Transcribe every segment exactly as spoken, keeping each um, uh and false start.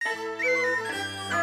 哎，哎，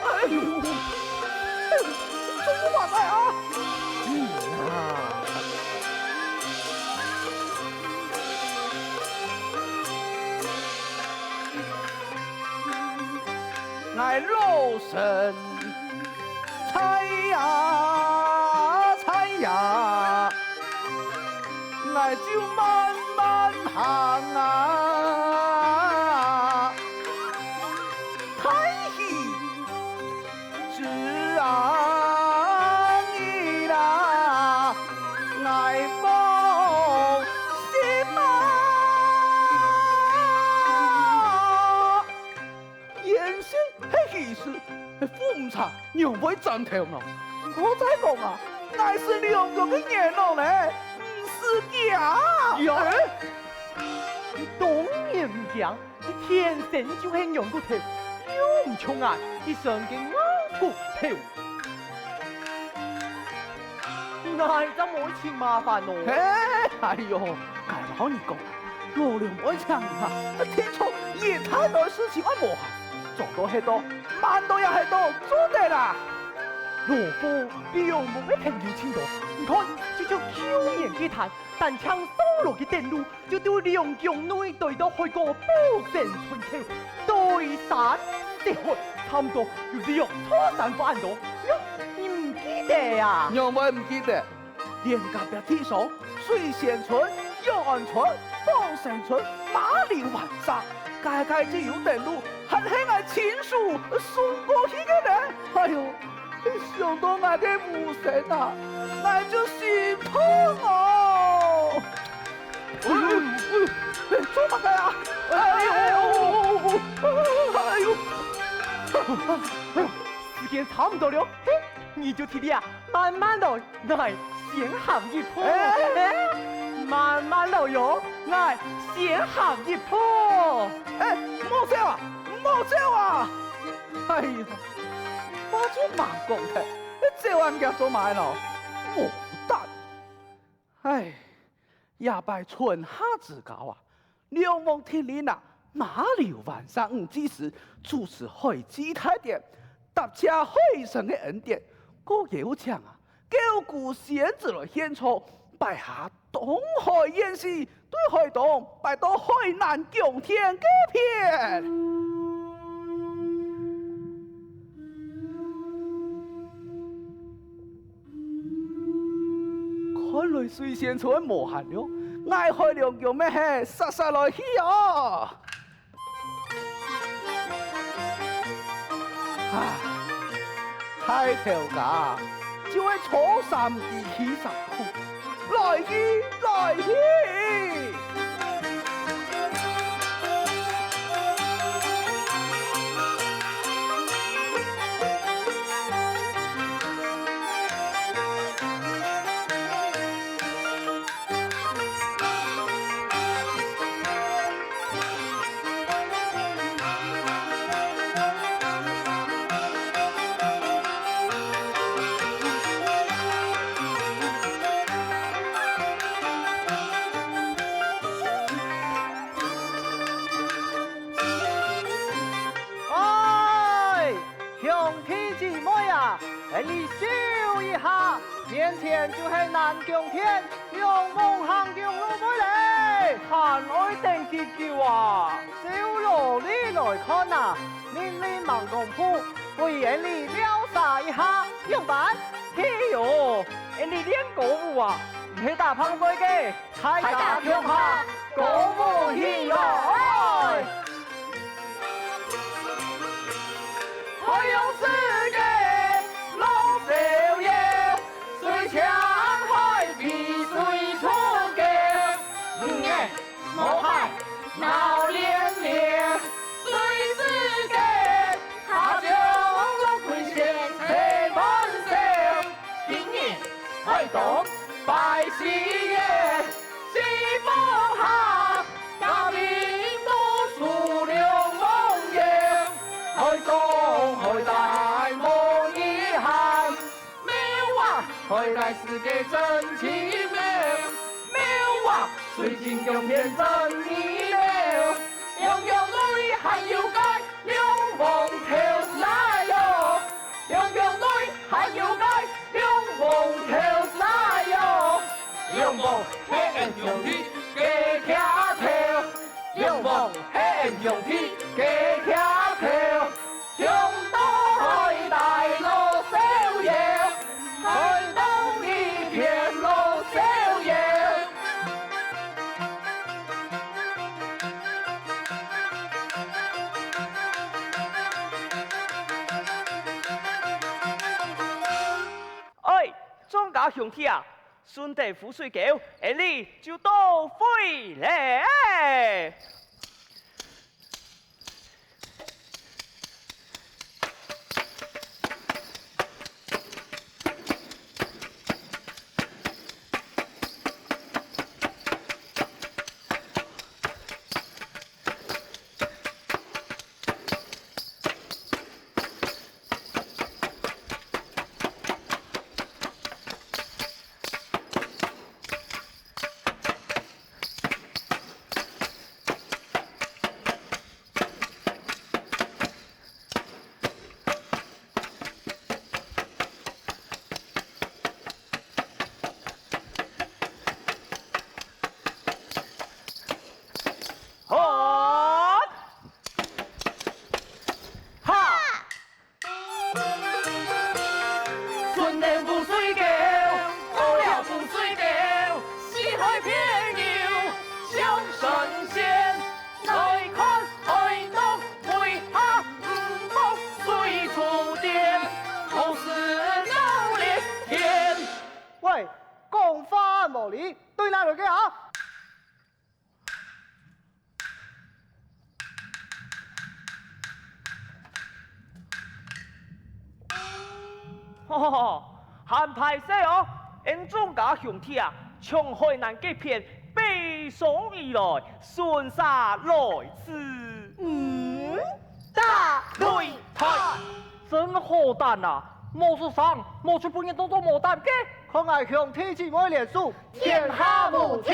哎呦，做麼个啊？嗯啊。𠊎老身在呀，在呀，𠊎就慢慢行啊。大喜之啊，你啦，𠊎放心啊。 賢婿係喜事，係富貴，仰會顫頭呢？我再講啊，𠊎係良良个元老呢，毋使驚。呀！哎，你當然毋驚，你天生就係軟骨頭，又毋像𠊎一身个硬骨頭。 𠊎正毋會尋麻煩哦。嘿，哎喲，𠊎摎你講，老龍愛請人啊，定著一大堆事情愛無閒，做到歇到，慢到也歇到，做得啦。老虎比羊毛个朋友盡多，你看，就像舊年該攤，單淨上路个等路， 就對龍江內對到海角寶山村口，對山食海，差毋多有兩座山恁多。喲，你毋記得啊？仰會毋記得？連隔壁地所，水仙村、永安村、寶山村、馬溜灣社，該个就有等路，還係𠊎親手送過去个呢。哎喲， 想到𠊎个無聲啊，𠊎就心痛哦。哎，哎，哎，做麼个啊？哎喲，哎喲，哎喲，時間差毋多了，嘿，你就在這啊，慢慢來，𠊎先行一步。哎，慢慢來喲，𠊎先行一步。哎，莫走啊，莫走啊！ 哎呀，我就吂講忒，你走恁遽做麼个呢？無膽！哎，這擺春夏之交啊，龍王天令啊，馬溜灣社五祭司主持海祭大典，答謝海神个恩典，故邀請啊，九姑仙子來獻唱，拜下 東海宴席，對海東拜到海南宮殿該片。看來水仙村無閒了，𠊎海龍宮乜係煞煞來去哦。 啊，大頭家，就係坐三支氣三苦，來去，來去！ 哎，兄弟姊妹啊，𠊎俚收一下，面前就係南宮殿， 龍王行宮路尾咧，還愛等幾久啊？照老理來看啊，命令吂公布，分𠊎俚尞儕一下，仰般？嘿喲，𠊎俚練歌舞啊，毋係打拚賽个，大家共下歌舞起來！ 五月無牌，鬧連連。个世界真奇妙，妙啊，水晶宫殿真奇妙。龍宮內還有个龍王頭來喲，龍宮內還有个龍王頭來喲。龍王係𫣆兄弟个徛頭，龍王係𫣆兄弟个徛頭。 衝到海底撈燒油，海東一片撈燒油。哎，莊家兄弟啊，順等湖水溝，𫣆俚就到位咧。 好！哈！順等湖水溝，過了湖水溝，四海遍遊上神仙。來看海東，為何毋放水珠點？好事努力田。喂，講話無理，對哪來个啊？ 吼吼吼，還歹勢哦！𫣆莊家兄弟啊，從海南該片北上以來，順續來遲。嗯，打擂台。真好膽啊！無出聲，無就分人當做無膽个。看𠊎兄弟姊妹聯手， 天下無敵！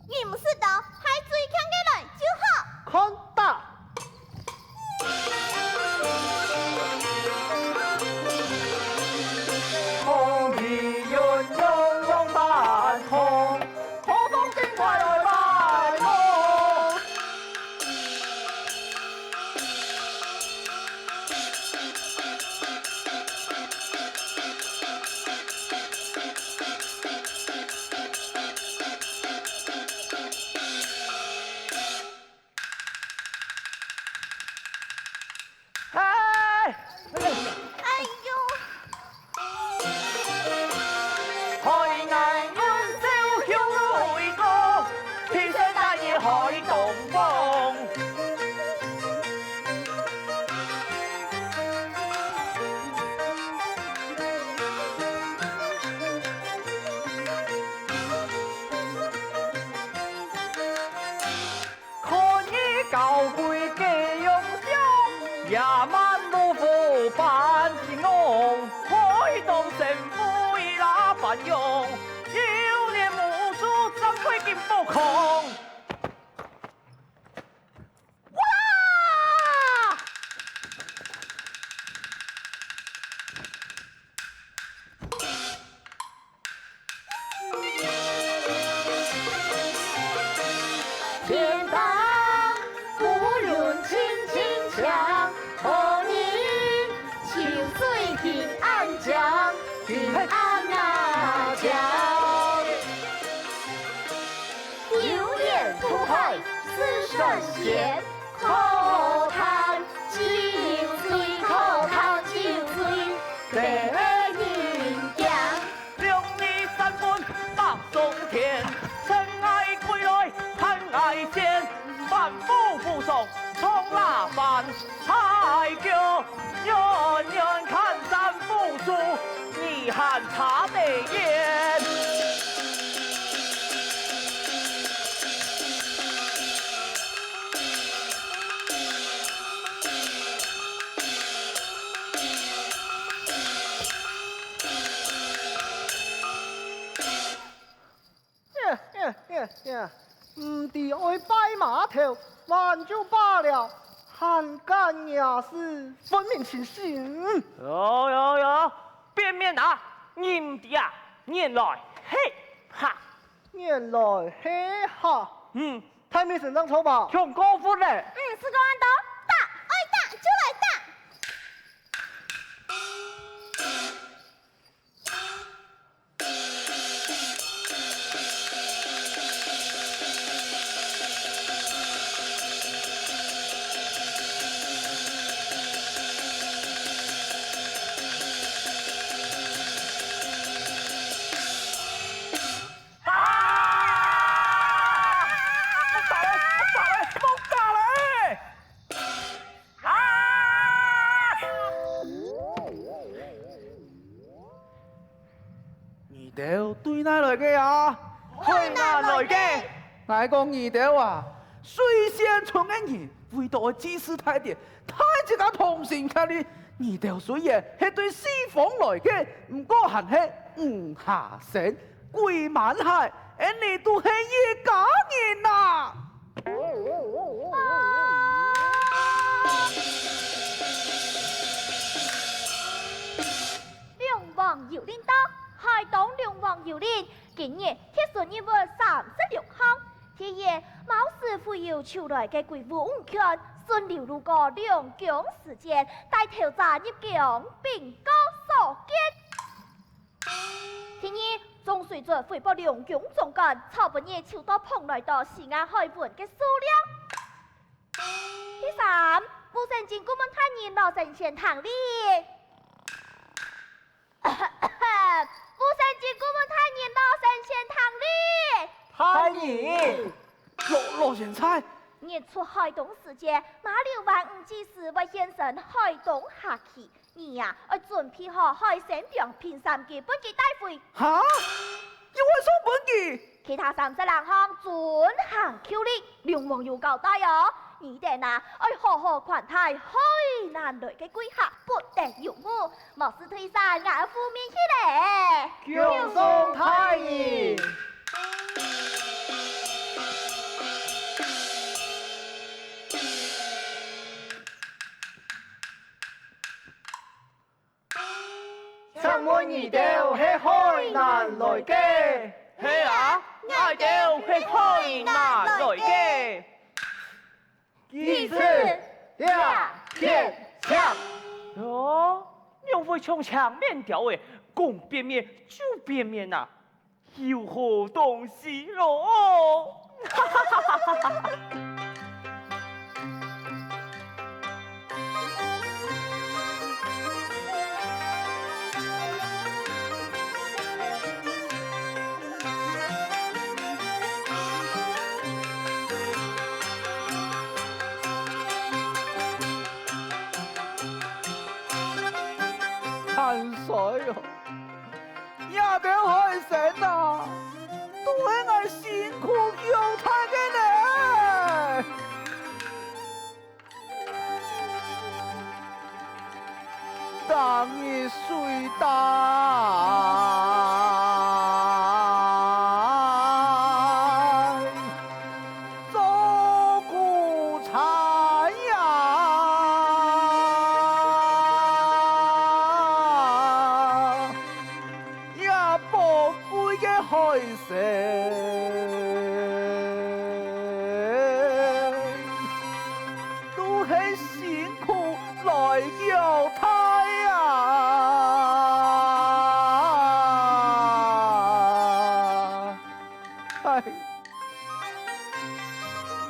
你毋識到，派最強个來就好。看打！哎！哎呦！ 海南人笑向雷公，天生帶你海東風。看你高貴个容相，野蠻無負半斤重。海東神武伊拉般樣，有年無主，正會金寶空。哇！ 天頂烏雲青青青，好人秋水平安康，平安啊！有緣渡海四神仙，可嘆秋水，可嘆秋水，得人驚。 兩日三分百上天，塵埃歸來塵埃間，萬物無常長拉翻。海角遠遠看山不住，你還差得遠。呀呀呀！毋知愛拜碼頭，還就罷了，還敢惹事，分明清醒！喲喲喲，變面啊！你毋知啊，原來係客！原來係客！嗯，大尾先生坐吧。共過分咧！嗯，試過恁多，打，愛打就來打！ 啊！莫打咧，莫打咧，莫打咧！啊！你兜對哪來个啊？海難來个！𠊎講你兜啊，水仙村个人為著愛祭祀大典，大自家同心協力。你兜雖然係對西方來个，毋過還係五下身， 歸滿海，𠊎俚都係一家人啊！龍王有令到，海東龍王有令，今日特殊任務三十六項。第一，冒死飛遊泅來个鬼物五權，順流路過龍宮時節，帶頭者入宮，並過所見。 第二，眾水族飛到龍宮中間，吵分日泅到蓬萊島西岸海文个數量。第三，武生進顧問大人老神仙聽令。武生進顧問大人老神仙聽令。大人。老，老仙在。日出海東時節，馬溜灣吳祭司會現身海東下棋。 你呀，愛準備好海參兩品三斤分佢帶回。哈？又愛送分佢？其他三十零項準行舊令，龍王有交代哦。你等啊，愛好好款待海難來个貴客，不得有誤。無事退散，𠊎愛赴面去咧。恭送大人。 請問你兜係海難來个？係啊，𠊎兜係海難來个。幾次？呀，變強！哦，仰會像青面鳥仔，講變面就變面啊？ 有好東西咯！看衰哦！ 這兜海參啊，都係𠊎辛苦救大个呢！逐日水大， 做苦差呀，這寶貴个海參，都係辛苦來交大呀！唉。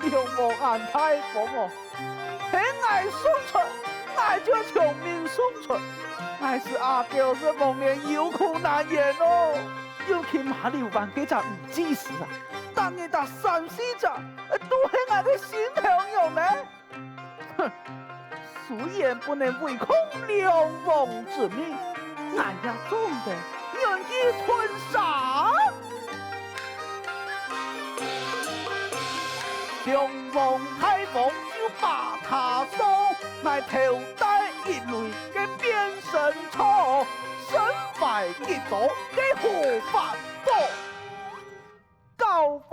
龍王恁大方哦，係𠊎送出，𠊎就從命送出。𠊎識阿狗係黃連有苦難言哦，尤其馬溜灣該隻吳祭司啊，逐日打三四隻，都係𠊎个心頭肉呢。 哼，雖然不能違抗龍王之命，𠊎也總得忍氣吞聲。龍王大方就把他賞，𠊎頭戴一蕊个變身草，身懷幾多个護法寶。 教化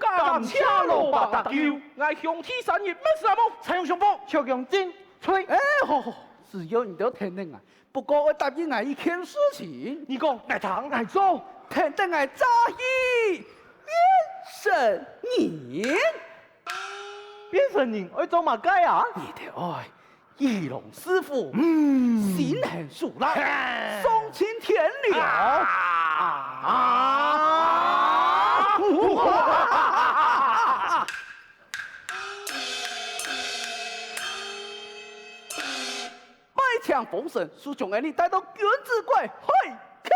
感謝老伯搭救，𠊎兄弟三人乜事啊無？採用上報，著用進，退。哎，好，好，只要你兜聽得𠊎，不過愛答應𠊎一件事情。你講，𠊎聽。𠊎做，聽得𠊎詐戲變神人。變神人愛做麼个啊？你兜愛 魚龍似虎，嗯，心狠手辣，嘿，喪盡天良。啊！啊！賣唱封神，就將𠊎俚帶到君子關海口。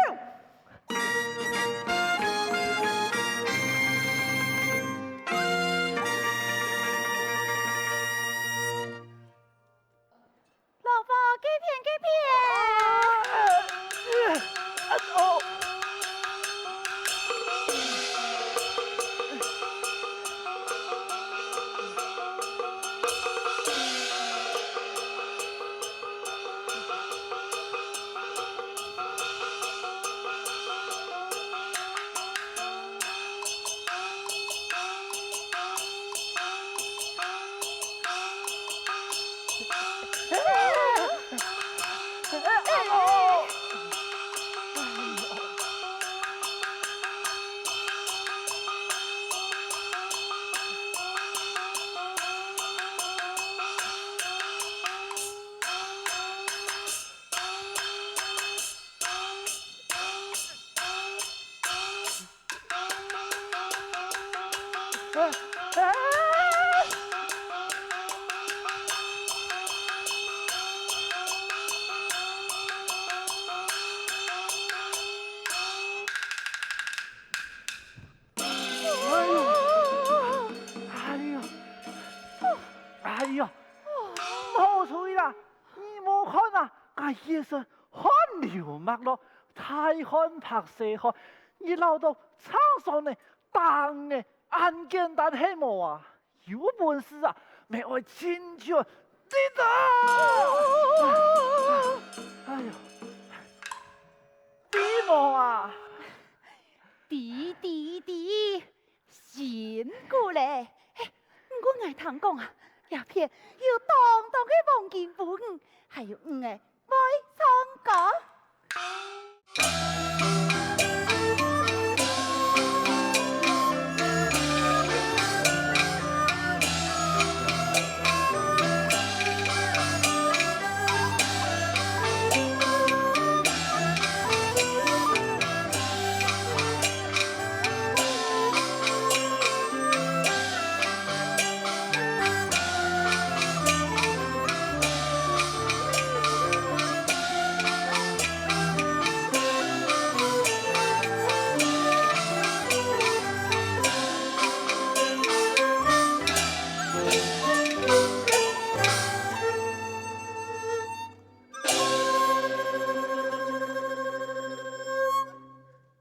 老伯，該片，該片！看啊，該一身汗流脈落，大汗拍細汗，你恅到撐爽呢，當然恁簡單係無啊？有本事啊，乜愛親像知道！哎喲，知無啊？知知知，辛苦咧！嘿，毋過𠊎聽講啊，這片有當多个黃金、烏魚，還有魚仔